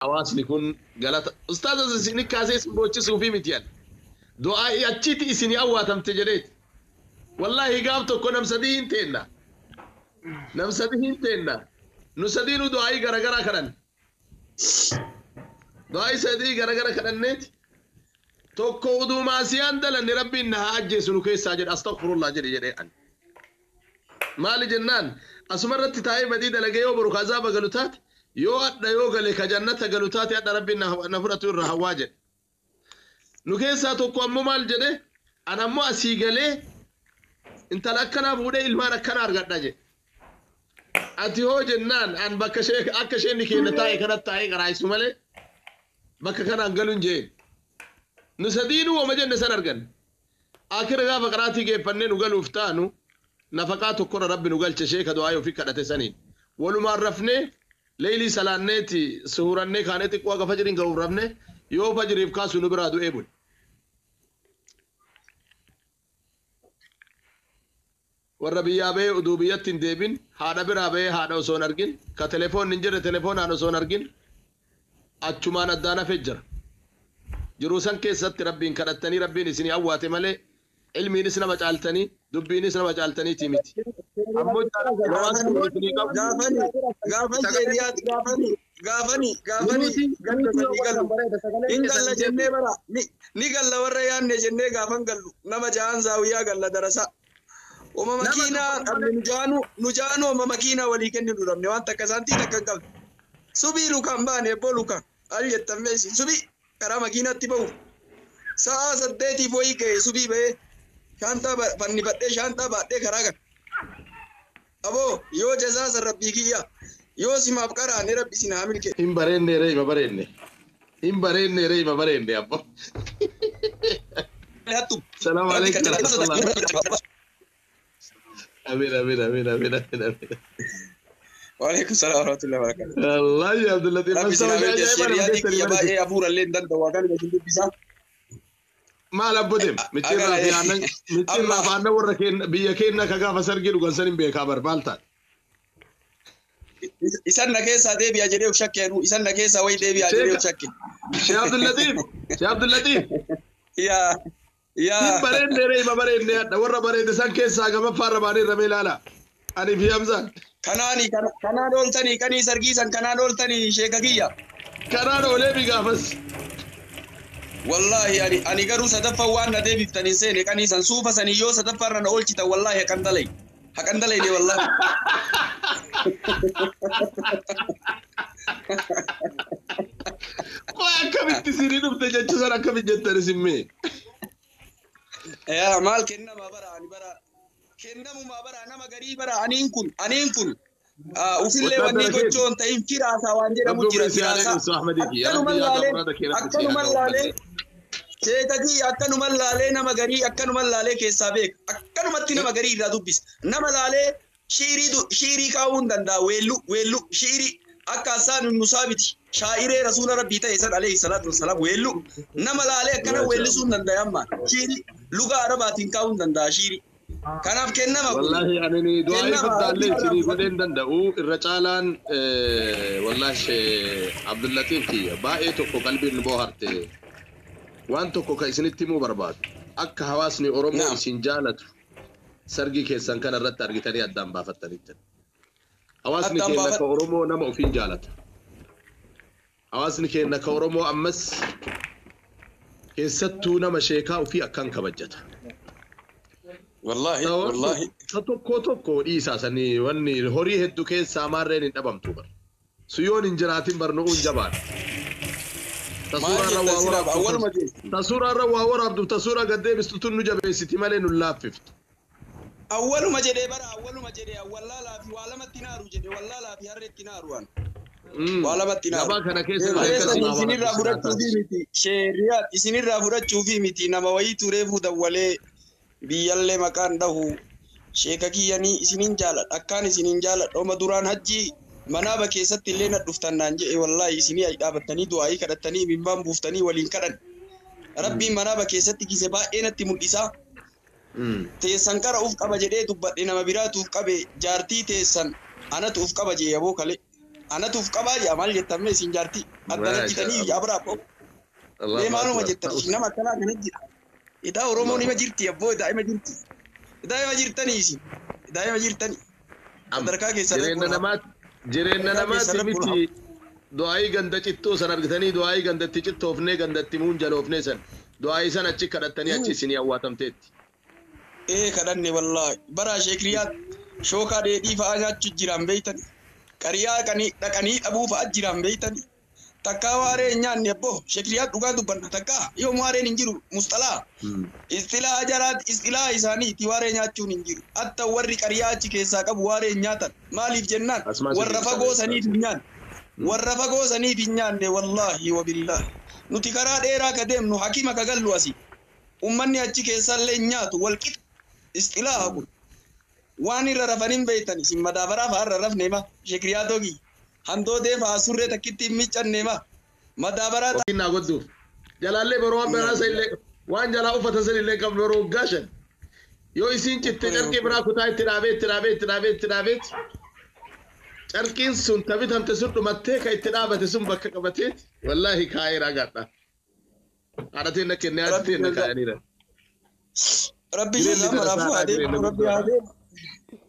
Hawaasni kun galata ustaaza isin kaasee isin boochisuufi miti an. Du'aa'ii achitti isinii awwaatamte jedheeti. Wallaahi gaaf tokko nam sadii hin teenna. Nam sadii hin teenna. Nu sadiinuu du'aa'ii garagaraa kadhanne. Du'aa'ii sadii garagara kadhanneeti. Tokko uduu maasiyaan dalanne Rabbiin na haa ajjeesu nu keessaa jedhe, astaghfirullah jedhe jedhee an. Maali jennaan, asuma irratti taa'ee badii dalagee yoo boru ka azaaba galu taate, yoo adha yoo gale ka jannata galu taate, adha Rabbiin na fudhatu irra hawwaa jedhe. Nu keessaa tokko ammoo maal jedhe? An ammoo asii galee intala akkanaa fuudhee ilmaan akkanaa argadha jedhe. Ati hoo jennaan, an bakka ishee akka isheen keenya taa'e kanatti taa'ee qaraa'isu malee bakka kanaan galuun jeen. Nu sadiinuu wama jenne san arganne. Akira gaafa qaraatii geeffannee nu galuuf taanu, nafaqaa tokkorra Rabbi nu galche, sheeka du'aa ofii kadhate saniin. Walumaan rafnee, leeylii salaanneeti suhurannee kaanee, xiqqoo haga fajriin ga'uuf rafne, yoo fajriif kaasu nu biraa du'ee bule. Warra biyyaa bahee uduu biyyatti hin deebin, haadha biraa bahee haadha osoo hin argin, ka telefoonni hin jirre telefoonaan osoo hin argin, achumaan addaan hafee jira. Jiruu san keessatti Rabbiin kadhattanii Rabbiin isinii awwaate malee ilmiinis nama caaltanii, dubbiinis nama caaltaniitii miti. Ammoo jaalala hawaasni kun isinii qabu. Gaafani gaafan sheeriyaati, gaafani gaafani gaafani ganda sanii galu hin galla jennee bara ni galla warra yaanne jennee, gaafan gallu nama ja'an zaawiyyaa galla darasa. Oma makiinaa dhabne, nu jaanu nu jaanu oma makiinaa walii kenninu dhabne, waan takka saantii takka hin qabne. Subii lukaan baane ebboo, lukaan al jettan meesi subii karaa makiinaatti bahu sa'a 8f wayii ga'e, subii bahee shaantaa fannifadhee, shaantaa baadhee karaa kana. Aboo, yoo jazaa san Rabbii kiyya yoo simaaf qaraane, Rabbi isin haa milke. Hin bareenne ree, ima bareenne. Hin bareenne ree, ima bareenne abbo. Hattu. Salaamu alaikum warahmatullah. Amiin, amiin, amiin, amiin, amiin, amiin. Waalaikum salaam warahmatullahi wabarakatuh. Wallahi Abdullatif. Rabbi isin haa milkeessu. Sheeriyaadii kiyya baay'ee hafuurallee hin danda'u akkanuma isin dubbisaa. Maal abboteem, micciirraa fi aannan, micciirraa fi aannan warra keenya biyya keenya ka gaafa sargii dhugan san hin beekaa bar, maal taate? Isan na keessaa deebi'a jedhee of shakke anuu, isan na keessaa wayi deebi'a jedhee of shakke. Shee Abdullatif, Shee Abdullatif. Yaa yaa. Hin bareenne ree, ima bareenne hadha, warra bareede san keessaa gamaffaarra baanee irra mee ilaala. Ani fi Hamzaan. Kanaani kanaan ooltanii qanii sargii san kanaan ooltanii, sheeka kiyya. Kanaan oolee mi gaafas. Wallaahi ani garuu sadaffaa waan na deebiftan hin seene, qanii san suufa sanii yoo sadaffaarra na oolchitan, wallaahi haqan dalay. Haqan dalayne wallaahi. Qoy, akkamitti isinii dhufte jechuu san akkamitti jettan isin mee? Yaa maal kennama bara, ani bara kennamumaa bara nama garii bara aniin kun ufillee wanni Wataadara keenya. Gochoon ta'in firaasaa waan jedhamu jira Rabbi si haa firaasaa. dheeressu, Ahmadii kiyya. Akkanuman Rabbi yaada laalee muraada kee Rabbi si haa akkanuman ga'u. laalee, sheeka kiyya, akkanuman laalee nama garii, akkanuman laalee keessaa beeka, akkanumatti nama garii irraa dubbisa, nama laalee shiirii kaa'uu hin danda'a, weellu weellu shiirii akka Hassaan ibnu Saabiti shaa'iree rasuula Rabbii ta'e san alayhi salaatu wassalaam, weellu nama laalee akkana weellisuu hin danda'a, amma shiirii lugaa Arabaatiin kaa'uu hin danda'a shiirii. Kanaaf kennama kun. Wallahi ani du'aa'ii Kennama guddaallee Rabbi isinii irraa. Godhee hin danda'u. Irra caalaan wallahi Shee Abdullatiif kiyya baay'ee tokko qalbiin nu booharte. Waan tokko ka isinitti himuu barbaadu. Akka hawaasni Oromoo isin jaalatu sargii keessan kana irratti argitanii addaan baafattanitti. Hawaasni Addaan keenya ka baafat. Oromoo nama ofiin jaalata. Hawaasni keenya ka Oromoo ammas keessattuu nama sheekaa ofii akkaan kabajjata. Wallahi wallahi. Ta tokko tokko dhiisaa sanii, wanni horii hedduu keessaa maarreen hin dhabamtu bar. Suyoon hin jiraatin barnu'uun jabaadha. Ta Maal suuraa irra jettan waa sila waraabdu awwaluma jechuudha. ta suuraa irra waa waraabdu, ta suuraa gad deebistu tun nu jabeessiti malee nu laaffiftu. Awwaluma jedhee bara, awwaluma jedhee, awwallaalaa fi waa lamatti naaru jedhe, wallaalaa fi harreetti naaru an. Waa lamatti naaru. Gabaa kana keessa Harree akkasii sanii isinirraa Rabbi sinaa fudhachuufi taasisu. miti, sheeriyaat isinirraa fudhachuufi miti, nama wayiitu reefuu dawwalee biyyallee maqaan dhahu, sheeka kiyyanii isinin jaaladha, akkaan isinin jaaladha, oma duraan hajjii manaaba keessatti illee na dhuftan naan jedhe, wallaahi isinii ay dhaabattanii du'aayii kadhattanii imimmaan buuftanii waliin kadhan. Rabbiin manaaba keessatti gise baay'ee natti mul'isaa. Teessan qara uf qaba jedhee dubbadhe, nama biraatu uf qabe, jaartii teessan anatu uf qaba jee yaboo kale. Anatuuf qabaa jaa maal jettan mee isin jaartii adda lachitanii ijaa biraa ba'u. Mee maaluma jettan isin nama akkanaa kana jira. Idaa Oromoon ima jirti abboo idaa ima jirti. Idaa ima jirtanii isin. Idaa ima jirtanii. Sadarkaa keessa Jireenya namaatti jireenya namaatti miti du'aayii ganda cittoo san argitanii du'aayii gandatti cittoofnee gandatti muunjaloofnee san du'aayii san achi kadhattanii achi isinii awwaatamteetti. Ee kadhanne wallaahi bara sheekriyaat shookaa dheedhii fa'aa nyaachuu jiraan beeytani. Qariyaa dhaqanii dhabuu fa'aa jiraan beeytani. Takkaa waaree hin nyaanne abboo sheekriyaat dhugaa dubbanna takkaa yoom waareen hin jiru musxalaa. Istilaa jaraat istilaa isaaniiti waaree nyaachuun hin jiru. Hatta warri qariyaa achi keessaa qabu waaree hin nyaatan. Maaliif jennaan warra fagoo saniif hin nyaanne. Warra fagoo saniif hin nyaanne wallaahi wabillaahi. Nuti karaa dheeraa ka deemnu hakima ka gallu asii. Ummanni achi keessallee hin nyaatu walqixa. Istilaa kun. Waan irra rafaniin beeytan isin madaabaraa fa'aa irra rafne ma shekriyaa togi. Handoodee fa'aa surree takkitti hin miiccanne ma madaabaraa. Naa godduuf. Jalaallee boroo waan biraa san illee waan jalaa uffatan san illee qabnu yeroo waggaa shan. Yoo isiin citte carqii biraa kutaa itti dhaabee itti dhaabee itti dhaabee itti dhaabee carqiin sun tabitamte sun dhumattee ka itti dhaabate sun bakka qabateeti wallaahi kaa'ee ragaadha. Haadhateen na kennee haadhateen na kaa'aniira. Rabbi jazaa maraafuu haa deemu rabbi haa deemu.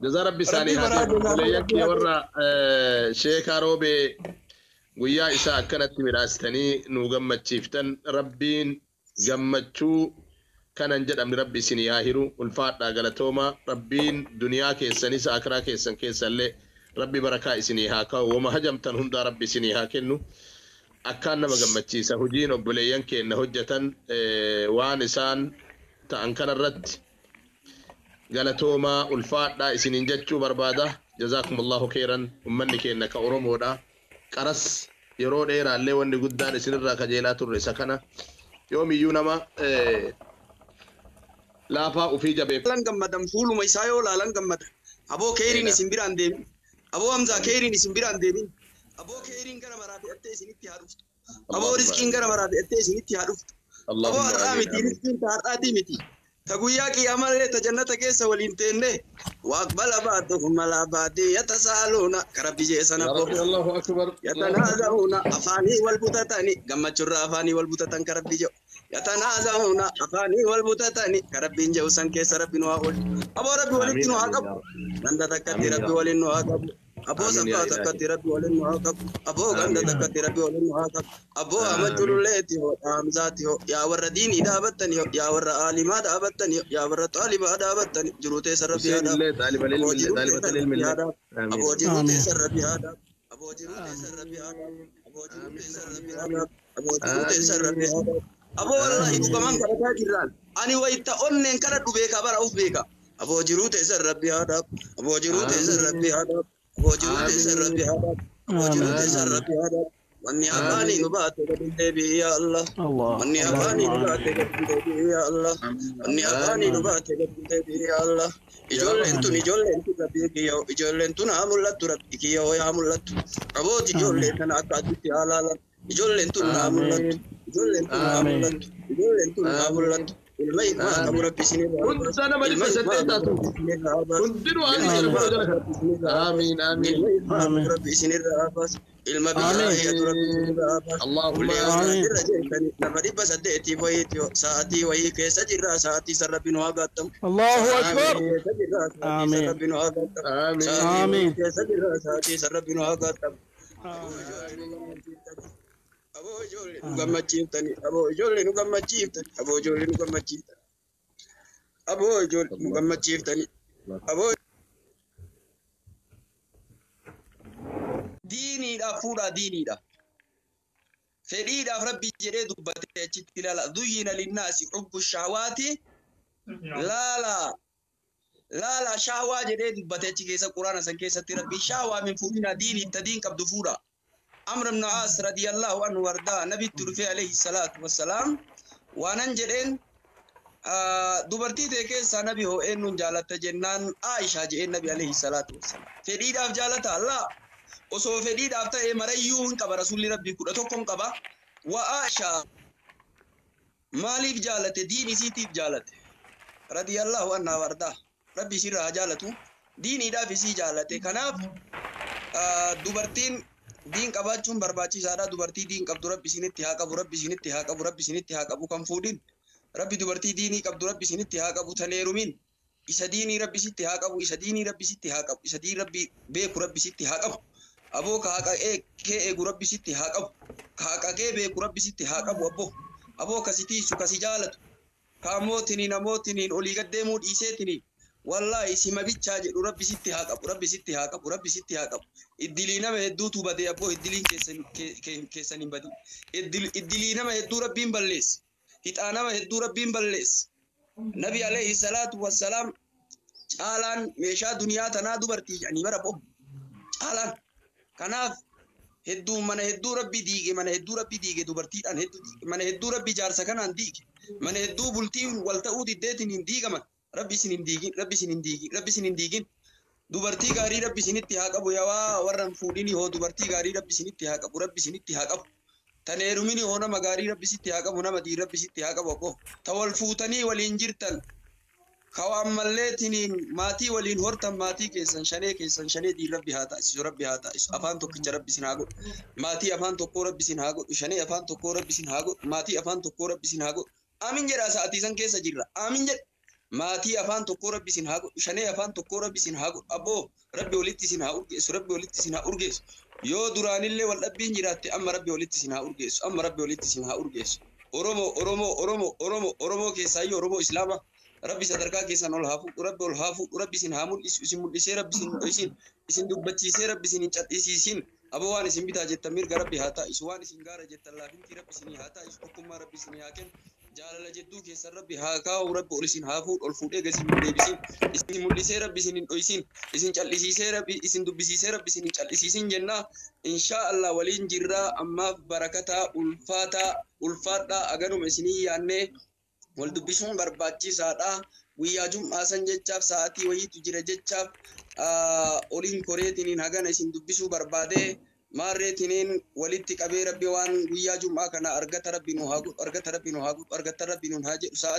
Jazaa rabbi isaanii haa deemu. Obboleeyyan kiyya warra sheekaa roobee guyyaa isaa akkanatti midhaasitanii nu gammachiiftan rabbiin gammachuu kanan jedhamni rabbi isinii haa hiru ulfaadhaa galatooma rabbiin duniyaa keessanis akiraa keessan keessallee rabbi barakaa isinii haa kaa'u wama hajamtan hundaa rabbi isinii haa kennu. Akkaan nama gammachiisa hojiin obboleeyyan keenya hojjetan waan isaan ta'an kanarratti galatoomaa ulfaadhaa isiniin jechuu barbaada. Jazaakumullahu khairan ummanni keenya ka Oromoodha. Qaras yeroo dheeraallee wanni guddaan isinirraa kajeelaa turre isa kana yoomiyyuu nama laafaa ufii jabeef. Laalan gammadan fuuluma isaa yoo laalan gammadan. Aboo keeriin isin biraan deemin. Aboo Hamzaa keeriin isin biraan deemin. Aboo keeriin gara maraa fe'attee isinitti haa dhuftu. Aboo riskiin gara maraa fe'attee isinitti haa dhuftu. Aboo har'aa miti riskiin ta har'aatii miti. Ta guyyaa qiyaamallee ta jannata keessa waliin teenne waaqbala baatuhum malaa baadii yatasaaluuna kara biyyee sana yatanaazahuuna afaanii wal butatani gammachurraa afaanii wal butatan kara biyya yatanaazahuuna afaanii wal butatani kara biyya jedhu san keessa rabbi nu haa oolchu. Aboo rabbi walitti nu haa qabu. Ganda takkatti rabbi waliin nu haa qabu. Aboo saffaa takkatti rabbi waliin nu haa qabu. Aboo ganda takkatti rabbi waliin nu haa qabu. Aboo Ahmad Cululleeti hoo Hamzaati hoo yaa warra diinii dhaabattani hoo yaa warra aalimaa dhaabattani hoo yaa warra xaalibaa dhaabattani jiruu teessa rabbi haa dhaabu. Aboo jiruu teessa rabbi haa dhaabu. Aboo jiruu teessa rabbi haa dhaabu. Aboo jiruu teessa rabbi haa dhaabu. Aboo jiruu teessa rabbi haa dhaabu. Aboo jiruu teessa rabbi haa dhaabu. Aboo wallaahi dhugamaan kadhataa jirraan ani wayita onneen kadhadhu beeka bara of beeka. Aboo jiruu teessa rabbi haa dhaabu. Aboo jiruu teessa rabbi haa dhaabu. Aboo jiruu teessa rabbi haa dhaabu. Aboo jiruu teessa rabbi haa dhaabu. Wanni afaanii nu baate gadi deebi'i yaa Allah. Wanni afaanii nu baate gadi deebi'i yaa Allah. Wanni afaanii nu baate gadi deebi'i yaa Allah. Ijoolleen tun rabbii kiyyoo ijoolleen tun haa mul'attu rabbii kiyyoo yaa mul'attu. Abooti ijoollee tana akka adiitti haa laalan. Ijoolleen tun haa mul'attu. Ijoolleen tun haa mul'attu. Ijoolleen tun haa mul'attu. Ilma ilmaa qabu rabbi isinirraa haa baasu. Hunda nama dhibba saddeet taatu. Hundinuu amiin amiin. Ilma ilmaa qabu rabbi isinirraa haa baasu. Ilma biyyaa eeyyatu rabbi isinirraa haa baasu. Ullee warra irra jettanii nama dhibba saddeetii wayiiti sa'aatii wayii keessa jirra sa'aatii san rabbi nu haa gaattamu. Allahu akbar. Keessa jirra sa'aatii san rabbi nu haa gaattamu. Sa'aatii wayii keessa jirra sa'aatii san rabbi nu haa gaattamu. Aboo ijoollee nu gammachiiftani. Aboo ijoollee nu gammachiiftani. Aboo ijoollee nu gammachiiftani. Aboo ijoollee nu gammachiiftani. Aboo diiniidhaaf fuudhaa diiniidha. Fedhiidhaaf rabbi jedhee dubbatee achitti ilaala. Zuyyina linnaasi hubbu shahawaati laala laala shahawaa jedhee dubbatee achi keessa quraana san keessatti rabbi shahawaa min fuudhinaa diiniif ta diin qabdu fuudha. Amr ibn Aas radiyallahu anhu wardaa nabitti dhufee alayhi salaatu wassalaam waanan jedheen dubartii ta'e keessaa nabi hoo eenyuun jaalatta jennaan Aishaa jedheen nabi alayhi salaatu wassalaam. Fedhiidhaaf jaalata allaa osoo fedhiidhaaf ta'e marayyuu hin qaba rasuulli rabbii 11 hin qaba. Wa Aishaa maaliif jaalate diin isiitiif jaalate radiyallahu anha wardaa rabbi isirraa haa jaalatu diiniidhaaf isii jaalate. Kanaaf dubartiin Diin qabaachuun barbaachisaadha. Dubartii diin qabdu Rabbi isinitti haa qabu, Rabbi isinitti haa qabu, Rabbi isinitti haa qabu kan fuudhin. Rabbi dubartii diinii qabdu Rabbi isinitti haa qabu tan heerumin. Isa diinii Rabbi sitti haa qabu, isa diinii Rabbi sitti haa qabu, isa diin Rabbi beeku Rabbi sitti haa qabu. Aboo ka haqa kee eegu Rabbi sitti haa qabu. Ka haqa kee beeku Rabbi sitti haa qabu abboo. Aboo ka si tiisu, ka si jaalatu. Ka ammootiniin ammootiniin olii gad deemuu dhiiseetiniin. Wallaahi sima bichaa jedhu Rabbi sitti haa qabu, Rabbi sitti haa qabu, Rabbi sitti haa qabu. Iddilii nama hedduutu badee abboo iddiliin keessan hin badin. Iddilii nama hedduu Rabbiin balleesse. Hixaa nama hedduu Rabbiin balleesse. Nabi alayhi salaatu wassalaam caalaan meeshaa duniyaa tanaa dubartii jedhanii bara boo. Caalaan. Kanaaf hedduu mana hedduu Rabbi diige, mana hedduu Rabbi diige dubartiidhaan hedduu diige, mana hedduu Rabbi jaarsa kanaan diige, mana hedduu bultiin wal ta'uu diddeetiin hin diigaman. Rabbi isin hin diigin, Rabbi isin hin diigin, Rabbi isin hin diigin. Dubartii gaarii Rabbi isinitti haa qabu yaa waa warra hin fuudhinii hoo dubartii gaarii Rabbi isinitti haa qabu, Rabbi isinitti haa qabu. Tan heerumini hoo nama gaarii Rabbi sitti haa qabu, nama diin Rabbi sitti haa qabu abboo. Ta wal fuutanii waliin jirtan, ka ammalleetiniin maatii waliin hortan maatii keessan shanee keessan shanee diin Rabbi haa taasisu, Rabbi haa taasisu. Afaan tokkicha Rabbi isin haa godhu. Maatii afaan tokkoo Rabbi isin haa godhu, shanee afaan tokkoo Rabbi isin haa godhu, maatii afaan tokkoo Rabbi isin haa godhu. Aamin jedhaa sa'atii san keessa jirra. Aamin jedha. Maatii afaan tokkoo Rabbi isin haa godhu, shanee afaan tokkoo Rabbi isin haa godhu. Abboo Rabbi walitti isin haa urgeessu, Rabbi walitti isin haa urgeessu. Yoo duraanillee wal dhabbiin jiraatte amma Rabbi walitti isin haa urgeessu, amma Rabbi walitti isin haa urgeessu. Oromoo, Oromoo, Oromoo, Oromoo, Oromoo keessaayyuu Oromoo Islaamaa. Rabbi sadarkaa keessan ol haa fuudhu, Rabbi ol haa fuudhu, Rabbi isin haa mul'isu, isin mul'isee Rabbi isin hin dhoysin, isin dubbachiisee Rabbi isin hin cal'isiisin. Aboo waan isin bitaa jettan mirga Rabbi haa taa'isu, waan isin gaara jettan laafintii Rabbi isinii haa taa'isu, tokkummaa Rabbi isinii haa kennu. Jaalala jedduu keessan Rabbi haa kaa'u, Rabbi ol isin haa fuudhu, ol fuudhee gad isin hin deebisin, isin mul'isee Rabbi isin hin dhoysin, isin cal'isiisee Rabbi isin dubbisiisee Rabbi isin hin cal'isiisin jennaa. Inshaa Allah waliin jirraa ammaaf barakataa ulfaataa ulfaadhaa aganuma isinii yaannee wal dubbisuun barbaachisaadha. Guyyaa jum'aa san jechaaf sa'aatii wayiitu jira jechaaf oliin koreetiniin hagana isin dubbisuu barbaade maarreetiniin walitti qabee Rabbi waan guyyaa jum'aa kana argata Rabbi nu haa godhu, argata Rabbi nu haa godhu, argata Rabbi nu haa jedhu.